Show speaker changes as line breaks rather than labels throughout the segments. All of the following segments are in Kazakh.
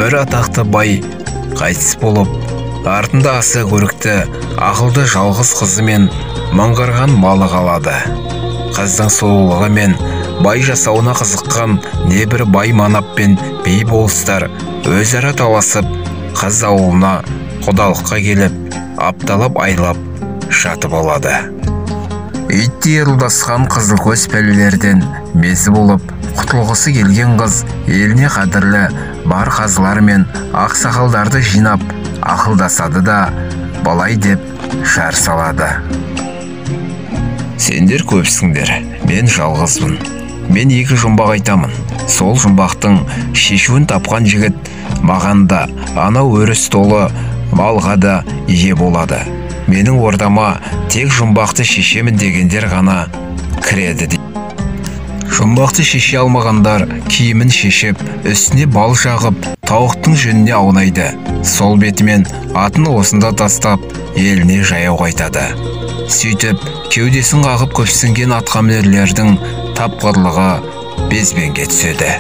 Бір атақты бай қайтыс болып, артында аса көрікті, ақылды жалғыз қызы мен мыңғырған малы қалады. Қыздың сұлулығы мен бай жасауына қызыққан небір бай манап пен би болыстар өзара таласып, қыз ауылына құдалыққа келіп, апталап айлап жатып алады. Иттей ырылдасқан қызылкөз пәлелерден мезі болып, құтылғысы келген қыз еліне қадірлі бар қазылар мен ақсақалдарды жинап, ақылдасады да балай деп жар салады. Сендер көпсіңдер, мен жалғызбын. Мен екі жұмбақ айтамын. Сол жұмбақтың шешуін тапқан жігіт маған да, анау өріс толы малға да ие болады. Менің ордама тек жұмбақты шешемін дегендер ғана кіреді. Жұмбақты шеше алмағандар киімін шешіп, үстіне бал жағып, тауықтың жүніне аунайды. Сол бетімен атын осында тастап, еліне жаяу қайтады. Сөйтіп, кеудесін қағып көпсінген атқамінерлердің тапқырлығы безбенге түседі.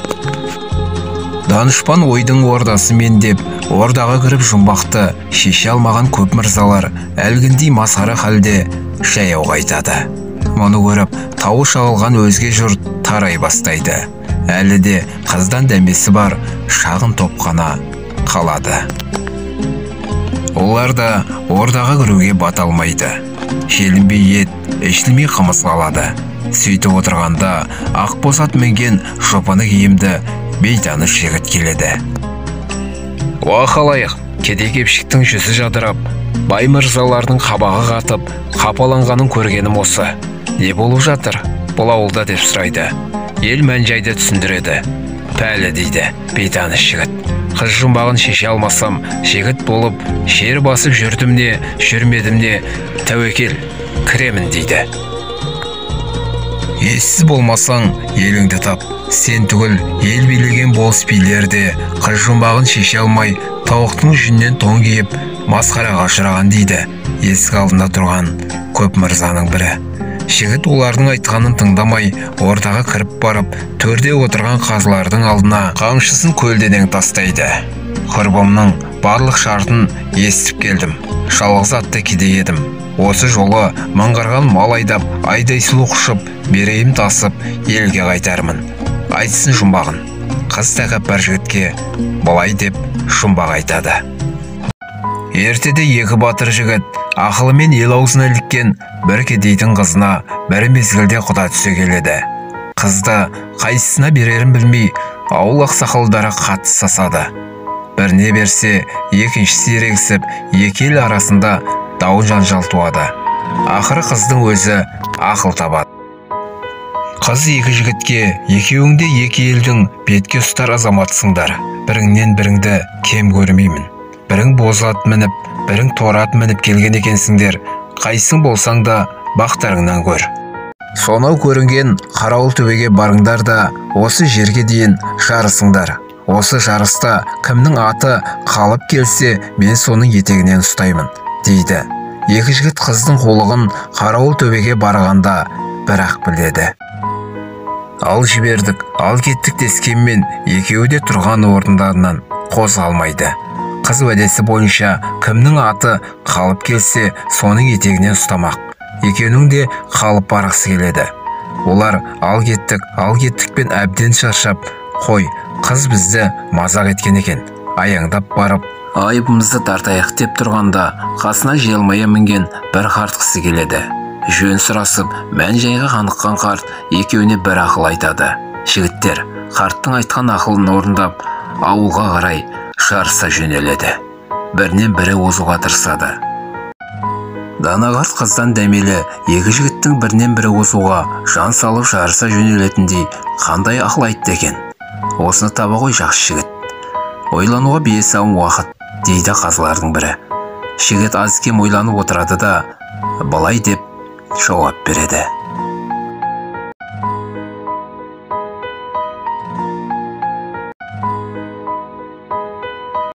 Данышпан ойдың ордасы мен деп, ордаға кіріп жұмбақты шеше алмаған көп мырзалар әлгіндей масқара халде жаяу қайтады. Мұны көріп, тауы шағылған өзге жұрт тарай бастайды. Әлі де қыздан дәмесі бар шағын топ қана қалады. Олар да ордаға кіруге бата алмайды. Желінбей ет, ішілмей қымыз қалады. Сөйтіп отырғанда ақбоз ат мінген жұпыны киімді бейтаныс жігіт келеді. Уа халайық, кедей кепшіктің жүзі жадырап, бай мырзалардың қабағы қатып, қапаланғанын көргенім осы. Не болып жатыр бұл ауылда деп сұрайды. Ел мән-жайды түсіндіреді. Пәлі дейді бейтаныс жігіт. Қыз жұмбағын шеше алмасам, жігіт болып, жер басып жүрдім не, жүрмедім не, тәуекел, кіремін дейді. Ессіз болмасаң, еліңді тап. Сен түгіл, ел билеген болыс билер де қыз жұмбағын шеше алмай, тауықтың жүнінен тон киіп, масқараға ұшыраған дейді есік алдында тұрған көп мырзаның бірі. Жігіт олардың айтқанын тыңдамай, ордаға кіріп барып, төрде отырған қазылардың алдына қамшысын көлденең тастайды. Құрбымның барлық шартын естіп келдім. Жалғыз атты кедей едім. Осы жолы мыңғырған мал айдап, айдай сұлу құшып, мерейім тасып, елге қайтармын. Айтсын жұмбағын. Қыз тәкаппар жігітке былай деп жұмбақ айтады. Ертеде екі батыр жігіт ақылымен ел аузына іліккен бір кедейдің қызына бір мезгілде құда түсе келеді. Қызды қайсысына берерін білмей, ауыл ақсақалдары қатты сасады. Біріне берсе, екіншісі ерегісіп, екі ел арасында дау жанжал туады. Ақыры қыздың өзі ақыл табады. Қыз екі жігітке, екеуің де екі елдің бетке ұстар азаматсыңдар. Біріңнен біріңді кем көрмеймін. Бірің боз ат мініп, бірің торы ат мініп келген екенсіңдер. Қайсың болсаң да бақтарыңнан көр. Сонау көрінген қарауыл төбеге барыңдар да осы жерге дейін жарысыңдар. Осы жарыста кімнің аты қалып келсе, мен соның етегінен ұстаймын, дейді. Екі жігіт қыздың қулығын қарауыл төбеге барғанда бірақ біледі. Ал жібердік, ал кеттік дескенмен екеуі де тұрған орындарынан қозғалмайды. Қыз уәдесі бойынша кімнің аты қалып келсе, соның етегінен ұстамақ. Екеуінің де қалып барғысы келеді. Олар ал кеттік, ал кеттікпен әбден шаршап, қой, қыз бізді мазақ еткен екен. Аяңдап барып, айыбымызды тартайық деп тұрғанда, қасына желмая мінген бір қарт кісі келеді. Жөн сұрасып, мән-жайға қаныққан қарт екеуіне бір ақыл айтады. Жігіттер қарттың айтқан ақылын орындап, ауылға қарай жарыса жөнеледі. Бірінен бірі озуға тырысады. Дана қарт қыздан дәмелі екі жігіттің бірінен бірі озуға жан салып жарыса жөнелетіндей қандай ақыл айтты екен? Осыны таба ғой, жақсы жігіт. Ойлануға бие сауым уақыт, дейді қазылардың бірі. Жігіт аз кем ойланып отырады да, былай деп жауап береді.